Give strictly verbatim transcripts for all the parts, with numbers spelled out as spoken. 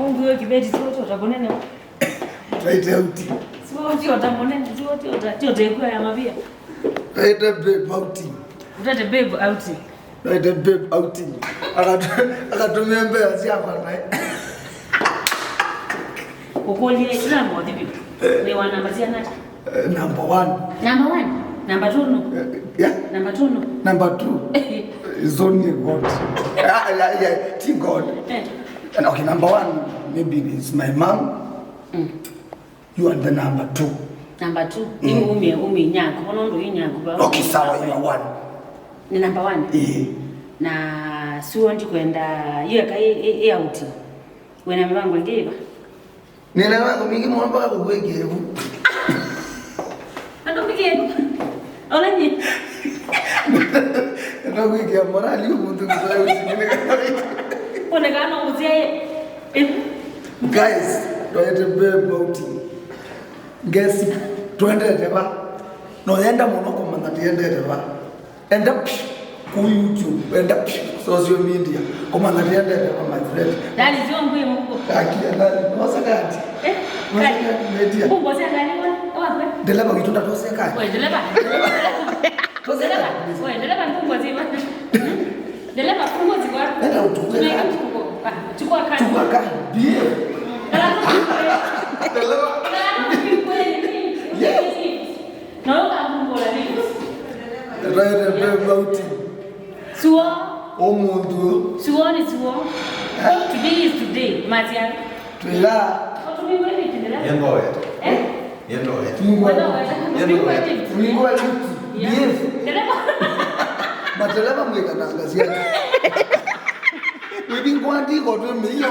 Ũngĩ wĩ kĩveti, siwe tiota mũnene. Twaĩte outing. Siwe tiota mũnene, siwe tiota, tiota ĩkua ya mavia. Twaĩte babe outing. Ũtete babe outing. Twaĩte babe outing. Akatu-, akatũmĩa mbea syakwa naĩ. Ũkũlye ĩla ngothi vyũ. Wĩ wa namba siana ata? Eh, number one. Number one? Number two no? Eh, yeah. Number two no? Number two. It's only God. Ah, yeah, yeah, ti God. Eh. And okay, number one, maybe it's my mom. Mm. You are the number two. Number two. Mm. Ni umie, umie nyaku. Ona ndo nyaku ba. Okay, sawa, you are one. Ni number one? Eh. Na siwe ndikwenda, iwe kai, i, i outing. Wĩna mĩvango ĩngĩ ĩva? Nĩna mĩvango mingĩ mũno mpaka kũkwĩkĩa ĩvu. Andũ mbĩkĩa ĩvu. Ola nyie. Enda kwĩkĩa morali ũmũnthĩ kũtwae ũsinĩ. Onekana ũkũsyae ĩvu. Guys, twaĩte babe outing. Ngesi, twendete va? No yenda mũno kũmanya tiendete va? Enda psh, ku YouTube, enda psh, social media. Kũmanya tiendete va, my friend. Ndali zio ngwi muko. Akia ndali, kosa kati. Eh? Kosa kati, media. Kumbo sia ndali wa, wa kwe. Ndeleva witũ ndatose kati. Wewe ndeleva. Tose kati. Wewe ndeleva kumbo sia. Ndeleva kumbo sia. Enda utuke kati. Ah, chukua kati. Chukua kati. Bie. Ndeleva. Yes. No, ũkambumbũla nĩ. Twaĩte babe outing. Suo. Ũmũnthĩ ũyũ. Suo nĩ suo. Eh? Today is today. Matia. Twĩla. Ũtũmĩwe nĩ kĩndĩla. Yendoe. Eh? Yendoe. Tũmĩwe. Yendoe. Tũmĩwe lift. Yeah. Yes. Ndereva. Mateleva mwĩkananga syake. Wĩvingwa ndiko twĩ mĩio.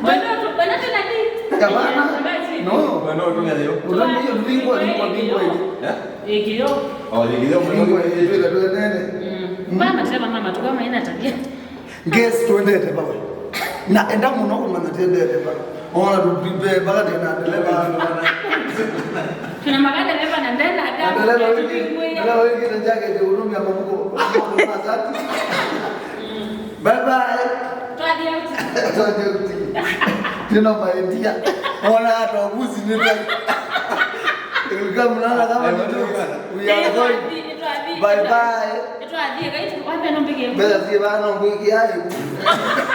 Bwana tu, bwana tena ni. Gavana. No. Bwana utumia leo. Utumia leo, vingwa, vingwa, vingwa hivi. Eh? Ikio. Oh, ikio. Vingwa hivi, tuwe tuwe nene. Mm. Mama, sema mama, tu kama ina tabia. Guess twendete bawe. Na enda mũno kũmanya tiendete ba. Ona tũpipe mpaka tena ndeleva. Tuna magari ndereva na ndena adabu. Ndeleva wiki, ndeleva wiki na jacket ya hudumia mabuko. Bye bye. Twathi out. Twathi out. Tino my dear. Ona hata ubuzi ni twa. Kama mnaona kama ni jokes. We are going. Bye bye. Twathi, kai, wambe no mbige. Mbele zie bana mbige yayo.